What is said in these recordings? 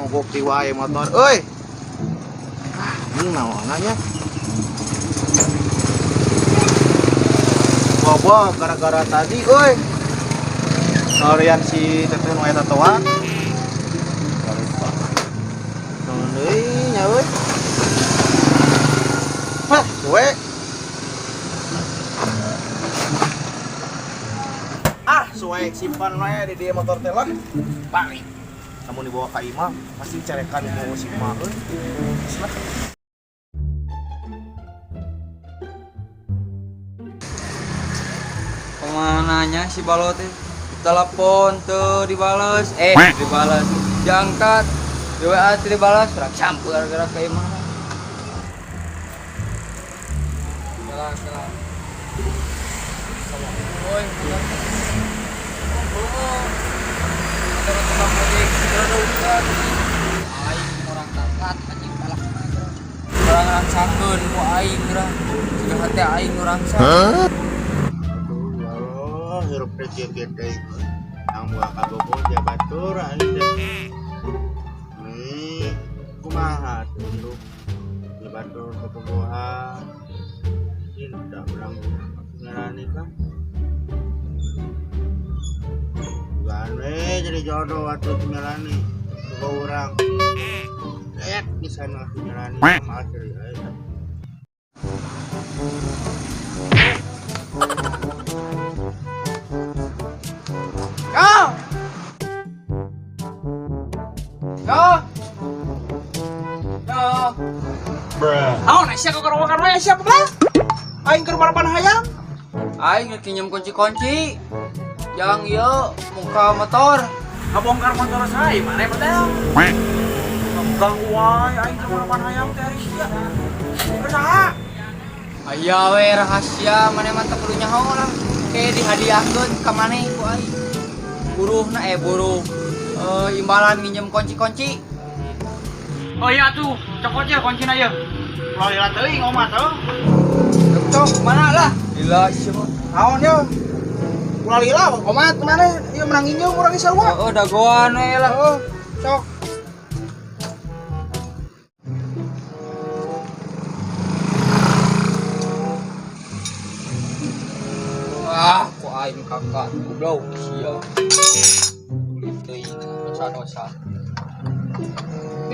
Mogok di wae motor euy. Ah, ini naon nya? Bobo gara-gara tadi euy. Norian si teteh nu aya tatoan. Naon deui nya euy. Hah, suwe. Ah, suwe simpan we di dia motor teh lah. Balik. Namun dibawa ka imah pasti cerekan ku si emak euy. Geus lah. Kemananya si Balo teh? Telepon tuh dibales, dibales, diangkat, di WA teu dibales, rek sampe gara-gara ka imah. Salah, salah. Woi, motor. Oh, motor tukang ojek, aing orang takat anjing kalah. Orang rangsakeun ku aing geura. Siga hate aing nu rangsa. Aduh, ya Allah, hirup teh kieu kieu teh. Yang buah kabogo jabatur aing teh. Nih, kumaha tuh hirup jabatur kebobohan. Cinta urang ngarani kan. Bukan we jadi jodoh atuh si Melani. Boga urang. Kayak di sana si Melani sama asli aing. Yo! Yo! Yo! Naon sia kagorowokan we sia goblok. Aing keur marapan hayam. Aing rek nginjem kunci-kunci. Jang ieu muka motor. Ngabongkar motor saya mana betul. Ganggu wae aing keur marapan hayam teh ari sia. Keur saha? Aya we rahasia maneh mah teu kudu nyaho lah. Ke dihadiahkeun ka maneh ku aing. Buruhna buruh. Imbalan nginjem kunci-kunci. Oh iya tuh, cokot ya kuncina ya. Ulah lila teuing omah teu. Cok, mana lah? Gila sia mah. Naon ya? Ulah lila omat kemana? Ieu menang nginjem urang geus sarua. Heeh, dagoan we lah. Heeh, sok. Wah, ku aing kakak goblok sia. Beli teuing dosa-dosa. Ku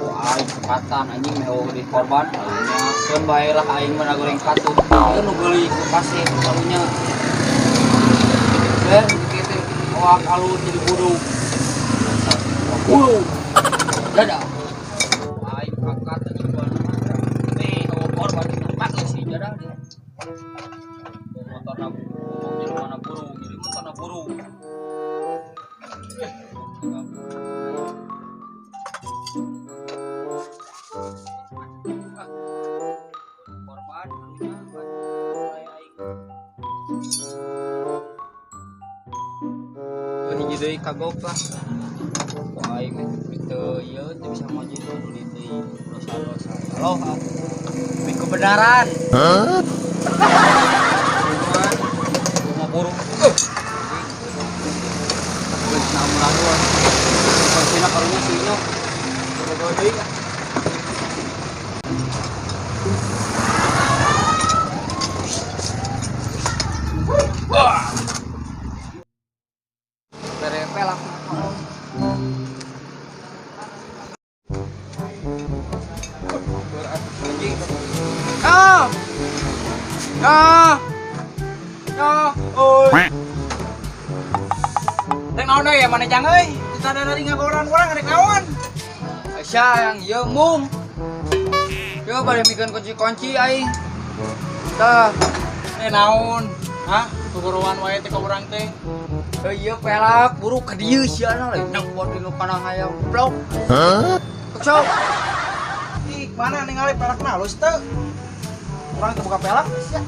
aing kekatan anjing meh eueuh di korban karunya. Keun bae lah aing mah goreng katut. Ieu nu beuli ku kasih karunya. Kieu teh awak alus jadi buduk. Buduk. Dadah. Aing kakak anjing dua nama. Nih, eueuh korban di tempat geus si jadah dia. Motorna bubuk jadi mana burung, jadi motorna burung. Korban hiji deui kagok lah. Ku aing teu ieu teu bisa maju teu deui dosa-dosa. Halo, ah. Demi kebenaran. Rumah burung. Geus namun kuncina karunya si Inyo. Bogo deui. Wah. Bere pelak. Anjing. Ah. Ah. Ah. Oi. Rek naon deui ya mana jang euy? Kita dari ngagoran urang rek naon? Aisyah yang ieu mung. Yo bade mikeun kunci-kunci aing. Tah, Naon? Hah? Kagorowan wae teh ka urang teh. Ieu pelak buruk ka dieu sia na lain nempot di nu kana hayam. Blok. Sok. Ih, mana ningali pelakna halus teu? Urang teu buka pelak sia.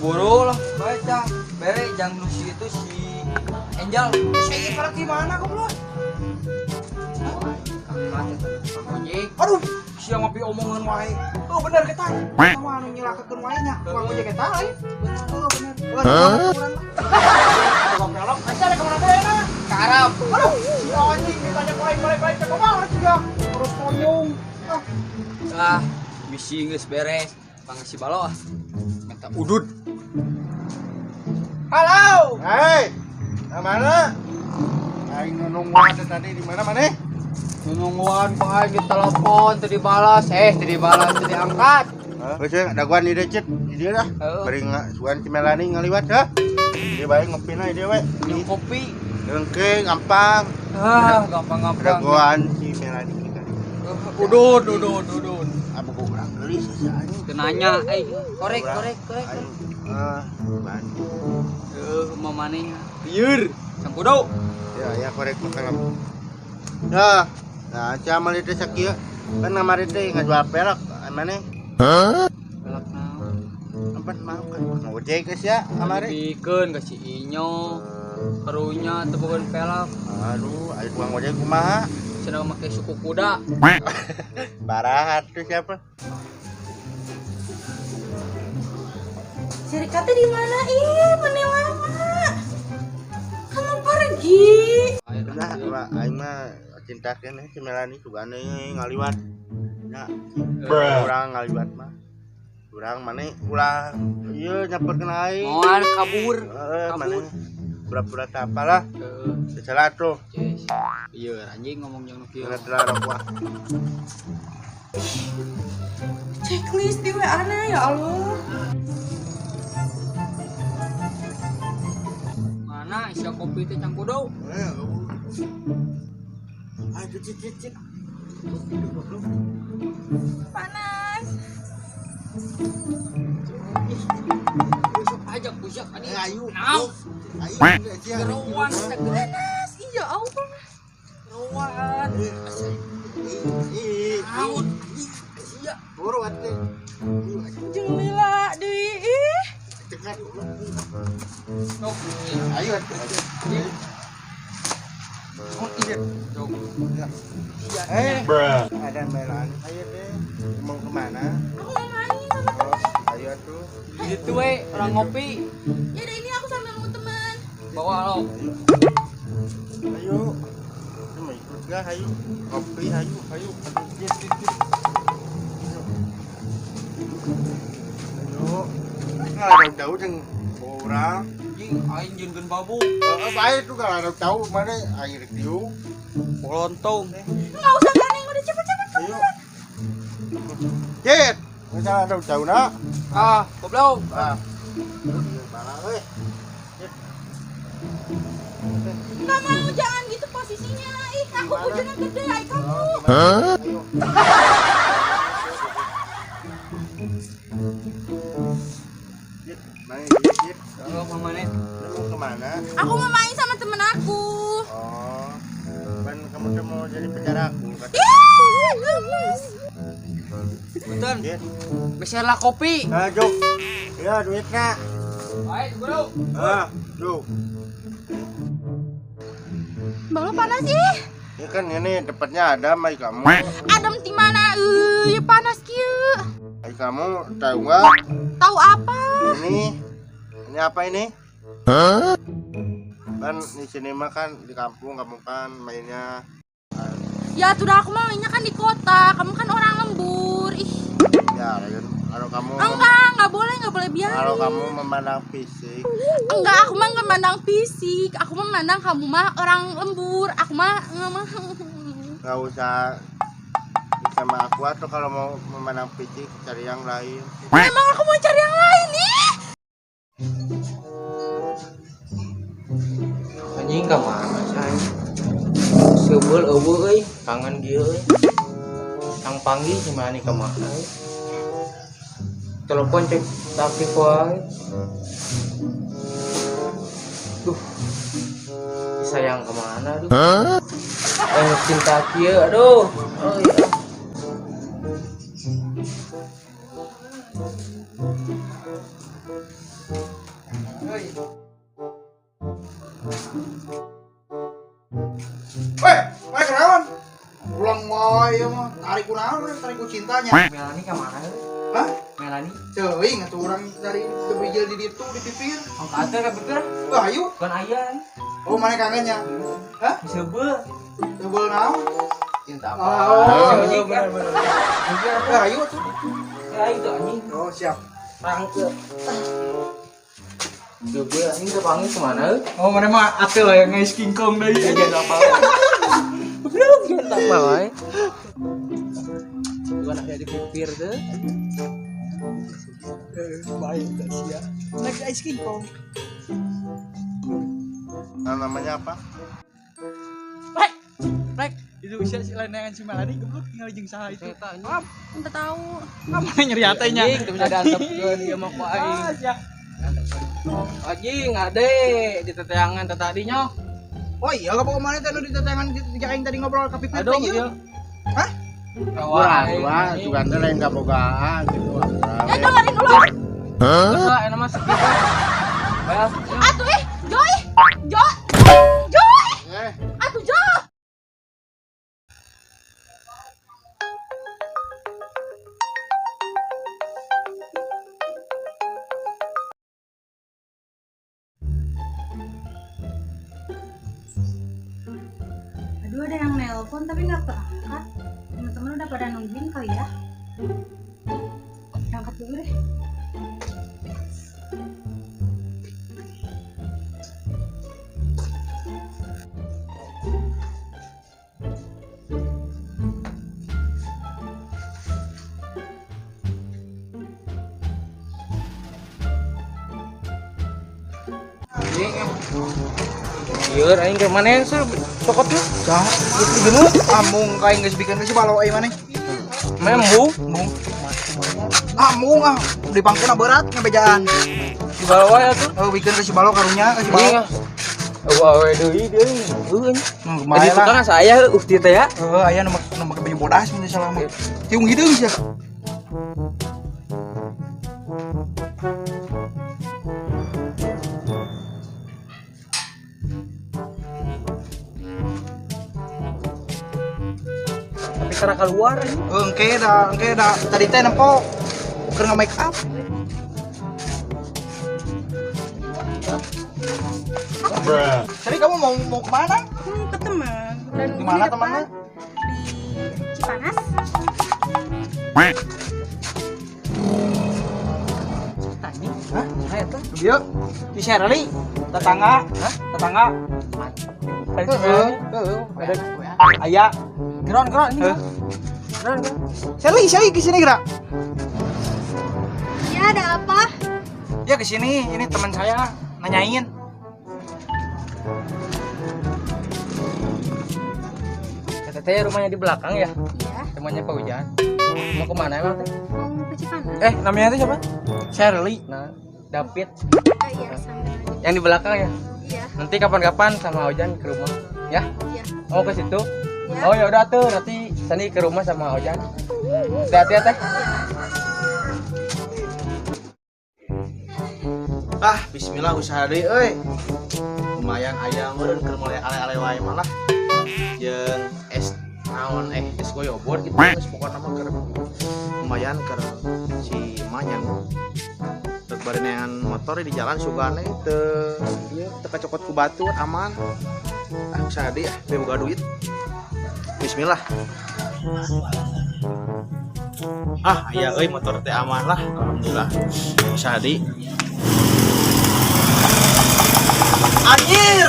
Buru lah, baca. Bere jang nu si itu si Angel. Si ieu pelak di mana goblok? Kakak teh ojek. Aduh, sia ngopi omongan wae. Oh bener kita. Sama anu nyilakakeun wae nya. Tukang ojek eta lain. Oh bener. Hah? Arab. Aduh, si anjing ditanya ku aing balik-balik teh kumaha juga. Terus konyong. Ah, Ah, misi geus beres. Pang si balo ah. Minta udud. Halo. Hei, nah mana? Aing nungguan teh tadi di mana maneh? Nungguan Pak aing ditelepon teu dibalas, teu dibalas, teu diangkat. Geus we daguan di dieu, Cit. Di dieu dah. Heeh. Bari sugan si Melani ngaliwat ha. Dia bae ngopina dia we. Minum kopi. Engke gampang. Ah, gampang-gampang. Daguan si Melani kita. Udud, udud, udud. Apa kok urang geulis sia anjing. Teu nanya, eh, korek, korek, korek. Aing ah, bantu. Mau maneh. Lieur, cangkudo. Ya, ya korek makan. Nah, nah sia meuli teh sakieu. Kan kamari teh ngajual pelek maneh. Pelek naon? Apa mau kan ngojek geus ya kamari. Dibikeun ka si Inyo. Karunya teu boga pelek. Aduh, ayo tukang ojek kumaha? Cenah make suku kuda. Barahat tuh siapa? Sirikatnya di mana? Ih, mana lama? Kamu pergi. Udah, lah aing mah cinta keneh si Melani sugane ngaliwat. Nah, urang ngaliwat mah. Urang maneh ulah ieu nyamperkeun aing. Moal kabur. Heeh, Kabur. maneh pura-pura tak apalah. Heeh. Sesalah tuh. Yes. Iya, anjing ngomong jeung nu kieu. Ingat lah rokok. Checklist di WA-nya ya Allah. Mana isi kopi teh cangkudo? Aduh, cit cit cit. Panas. Busuk aja busuk anjing. Ayo. Naon? Ayo, sia. Geruan teh Panas. Iya Allah. geruan. Ih, Naon? Sia. buru atuh. Jeung lila deui. Ih. Cekat. Sok. Ayo atuh. Sok. Eh, ada Melani. Ayo deh. Mau kemana? Aku mau main sama Oh, ayo tuh. Gitu we, orang ngopi. Ya udah ini aku sambil nunggu teman. Bawa lo. Ayo. Lu mau ikut gak? Ayo. Ngopi, ayo, ayo. Aduh, cit, cit, cit. Ayo. Nggak jauh jeung urang. Anjing aing jeung babu. Heeh, bae tuh kalau jauh mana aing rek diuk. Lontong. Enggak usah gandeng, udah cepet-cepet. Ayo. Cit, nggak ada jauh nak. Ah, goblok. Ah. Bala euy. Enggak mau, jangan gitu posisinya. Ih, aku hujannya gede, ay kamu. Ayo. Cit, main Cit. Halo, mamane. Lu mau kemana? Aku mau main sama temen aku. Oh, kan kamu tuh mau jadi pacar aku. Kata Ih, gemes. Punten. Cit. Meser lah kopi. Ah, Jok. Ya, duitnya. Baik, bro. Ah, Jok. Balo panas ih. Ya kan ini tempatnya ada, mai kamu. Adem di mana? Ya panas kieu. Ai kamu tahu nggak? Tahu apa? Ini apa ini? Kan di sini mah kan di kampung kamu kan mainnya Ya sudah aku mau mainnya kan di kota. Kamu kan orang lembur. Ih, ya kalau kamu enggak boleh, enggak boleh biarin. kalau kamu memandang fisik Enggak, aku mah enggak mandang fisik. Aku mah mandang kamu mah orang lembur. Aku mah enggak mah. nggak usah sama aku atau kalau mau memandang fisik cari yang lain. Emang aku mau cari yang lain nih. Anjing ka mana cai? Seubeuh eueuh euy, kangen kieu euy. Tang panggil si Mani ka mana euy. Telepon cek tapi wae. Duh. Sayang ka mana duh. Eh cinta kieu aduh. Euy. Weh, mana kenalan? Pulang wae ieu mah, tarik ku naon, tarik ku cintanya. Melani ka mana euy? Hah? Melani. Teuing atuh urang dari teu di ditu di pipir. Angkat teh ka pipir. Wah, ayo. Bukan aya. Oh, mana kangennya? Hah? Seubeuh. Seubeuh naon? Cinta apa? Oh, bener bener. Ya, ayo tuh. Ya ayo tuh anjing. Oh, siap. Rangke. Seubeuh anjing teh panggil kemana? Oh, mana mah atuh lah yang ngais King Kong deui. Jangan apa. Belum jangan apa wae. Bukan ada di pipir tuh. Baik tak sia. Naik ice King Kong. Nah, namanya apa? Rek. Rek, itu usia si lain dengan si Melani goblok tinggal jeung saha itu. Eta Enggak tahu. Ah, mana nyeri hatenya. Anjing teu bisa diantepkeun ieu mah ku aing. Ah, sia. Anjing ade di teteangan teh tadi nya. Oh iya, kamu kemana teh nu di teteangan di aing tadi ngobrol ka pipir Aduh, teh ieu? iya. Hah? Kurang dua, juga teh lain kabogaan gitu. Ya dengerin dulu. Terus lah, enak mah sepi. Bayar. Atuh ih, Jo ih. Jo. Jo ih. Eh, Atuh Jo. Aduh, ada yang nelpon tapi nggak keangkat. Teman-teman udah pada nungguin kali ya. Angkat dulu deh. Ieu aing ke mana sih cokot tuh? Cah, itu geus amung ka aing geus bikin si balo euy maneh. Membu Mung. Amung ah, dipangkeuna berat ngabejaan. di bawah ya tuh. Oh, bikin ke si balo karunya ka si balo. Iya. Wah, we deui deui. Heuh. Hmm, Jadi lumayan tukang lah. saya ufti teh ya. Heeh, aya nu make baju bodas mun teu salah mah. Tiung hideung sia. Tapi cara keluar anjing. Heuh, engke da tadi teh nempo keur nge-make up. Tadi kamu mau mau kemana? Aku mau ke teman. Dan Di mana depan, temannya? Di Cipanas. Anjing. Hah? Saya tuh. Dia di Shirley, tetangga, hah? Tetangga. Heeh, heeh, ada aya. Geron geron ini. Heuh. Geron geron. Shirley, Shirley ke sini gerak. Ya ada apa? Ya ke sini, ini teman saya nanyain. Kata teh rumahnya di belakang ya. Iya, Temannya Pak Ujan. Mau kemana emang teh? mau ke Cipanas. Namanya itu siapa? Shirley. Nah, David Ah, iya, sambil aja. yang di belakang ya. Iya, Nanti kapan-kapan sama Ojan ke rumah, ya? iya. Mau ke situ? Iya. Oh ya udah tuh, nanti Sani ke rumah sama Ojan. Hati-hati ya teh. Ah, bismillah usaha deui euy. Lumayan aya meureun keur mulai ale-ale wae malah. Jeung es naon es goyobor gitu geus pokona mah keur lumayan keur si emak nyangu. Rek bari neangan motor di jalan sugane teu ieu teu kacokot ku batur aman. Ah usaha deui ah be boga duit. Bismillah. Ah aya euy motor teh aman lah alhamdulillah. Usaha deui. Anjir.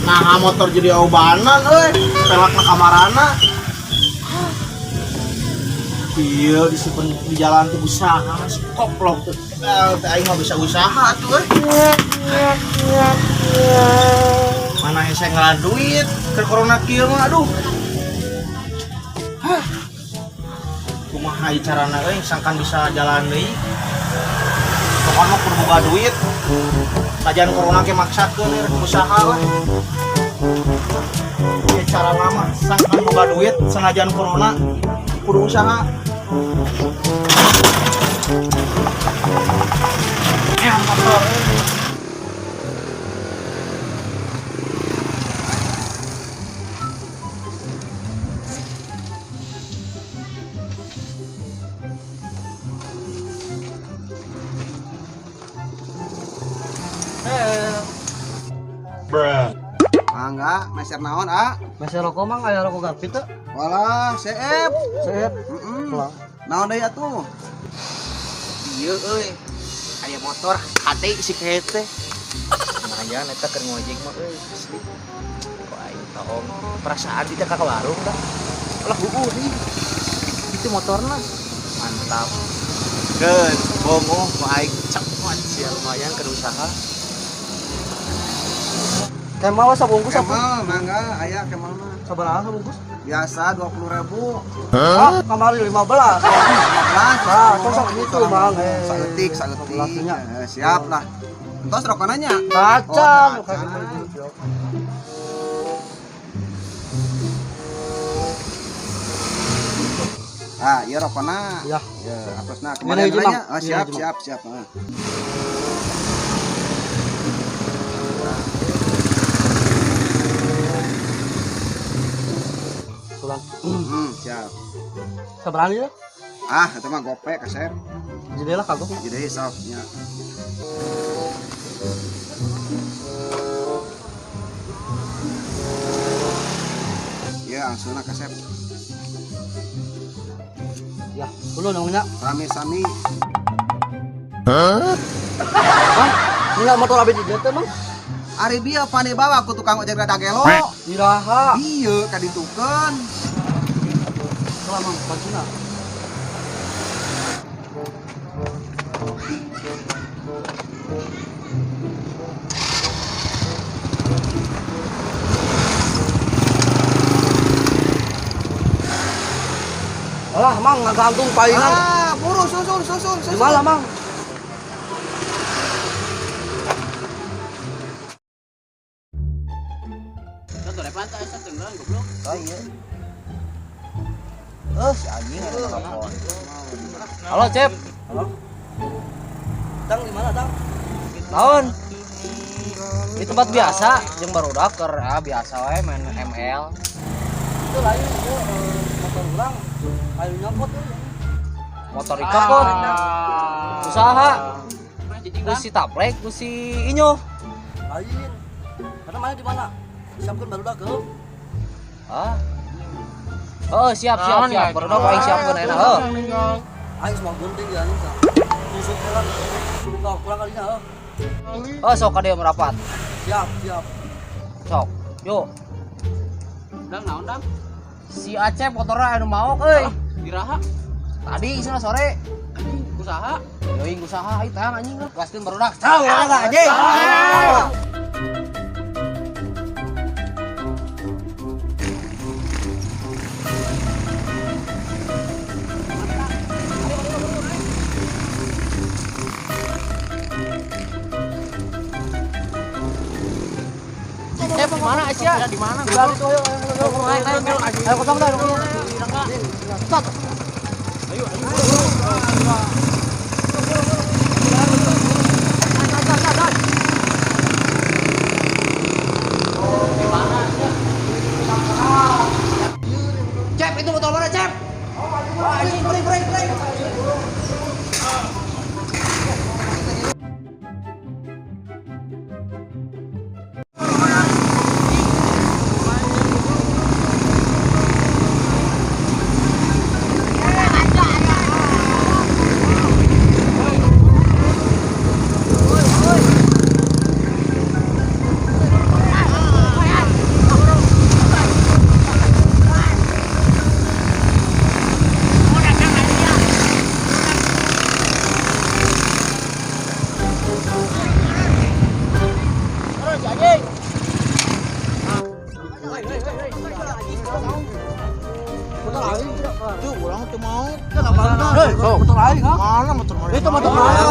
Nah, motor jadi obanan euy. Pelakna kamarana. Iya, disimpen di jalan tuh usaha, koplok tuh. Teh aing mah bisa usaha tuh euy. Mana hese ngalah duit keur corona kieu mah aduh. Hah. Kumaha ieu carana euy sangkan bisa jalan deui. Pokokna mah kudu boga duit. Kajian corona ke maksakeun rek usaha lah. Ieu cara lama sangkan boga duit sanajan corona kudu usaha. Motor. Mangga. Meser naon, ah? Meser rokok mang aya rokok garpit teu? Walah, seep. Seep. Heeh. Naon deui atuh? Ieu euy. Aya motor hate si kehet teh. Lumayan eta keur ngojek mah euy asli. Kok aing toong perasaan di teh ka warung dah. Lah heueuh nih. Itu motorna. Mantap. Keun, bongoh ku aing cepot sia lumayan keur usaha. Kemal sabungkus apa? Kemal, mangga, aya kemal mah. Sabaraha sabungkus? Biasa 20.000. Ah, kamari 15. 15. Ah, sok gitu, Bang. Saeutik, saeutik. Siap lah. Entos rokona nya. Kacang. Oh, kacang. Ah, iya rokona. Ya. Ya, atasna Mana kemarin hiji, nanya. Mang? Ah, siap, Iya, hiji, siap, siap. Ah. Pulang. Siap. Sabaraha ieu? Ah, eta mah gope kasep. Jadi lah kagok. Jadi sok nya. Ya, langsungna kasep. Ya, dulu namanya. Sami-sami. Bang, ninggal motor abi di dieu teh, Mang. Ari bieu pane bawa ku tukang ojek rada gelo. Iraha. Ieu kaditukeun. Salah, Mang, bancina. Alah, Mang, ngagantung palingan. Ah, buru susul susul susul. Di mana, Mang? Eh, si anjing ada telepon. Halo, Cep. Halo. Dang di mana, Dang? Naon? Di tempat biasa jeung barudak keur ah biasa wae main ML. Itu lain itu motor urang ayo nyopot euy. Motor dicopot. Usaha. Ku si Taplek, ku si Inyo. Lain. Karena mana di mana? Siapkeun barudak heuh. Ah. Oh, siap siap siap. Barudak aing siapkeun enak heuh. Aing semua gunting ya anjing. Tusuk heula. Tuh, kurang kalinya heuh. Oh, sok ka dieu merapat. Siap, siap. Sok. Yuk. Dang naon dang? Si Acep motorna anu maok euy. Iraha Tadi isuna sore. usaha. Yeuing usaha ieu tang anjing lah. Gaskeun barudak. Ciao barudak anjing. Cep, di mana Asia? Di mana? Udah itu ayo ayo ayo ayo ayo ayo kosong dah. Stop. Cep, itu motor mana, Cep? Wah, anjing, break, break, break. Motor aing. Tuh, urang teu mau. Hei, motor aing ha? Mana motor mana? Itu motor aing.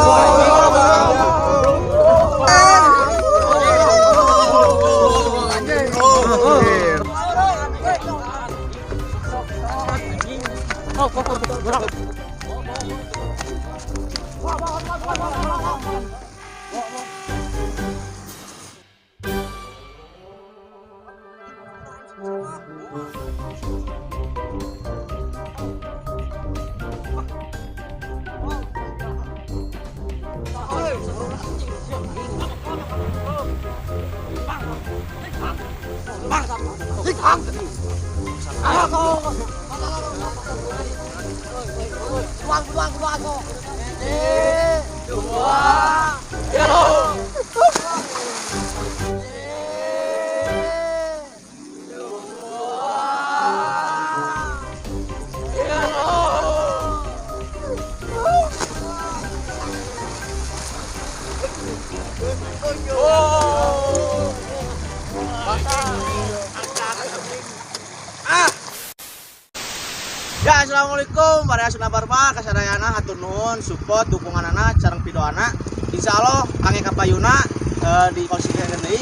Ya, assalamualaikum warahmatullahi wabarakatuh. Kasadayana hatur nuhun support dukunganana sareng pidoana. Insyaallah kangge kapayuna di konsisten deui.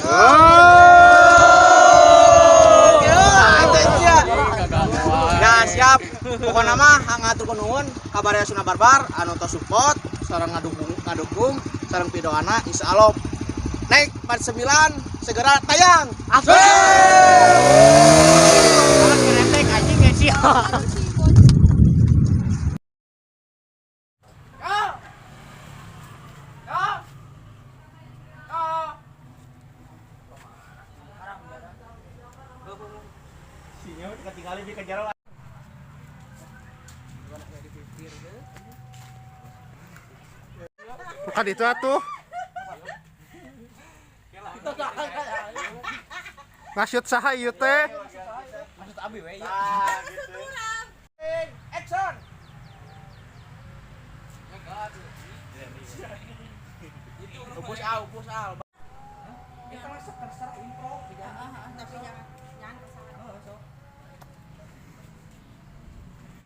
Ya, siap. Pokona mah ngaturkeun nuhun ka baraya Sunda Barbar anu tos support sareng ngadukung sareng pidoana. Insyaallah naik part 9 segera tayang. Asik. Anjing sih. Bukan itu atuh. Maksud saha ieu teh? Maksud abi we. Action. Push out, push out. Tapi jangan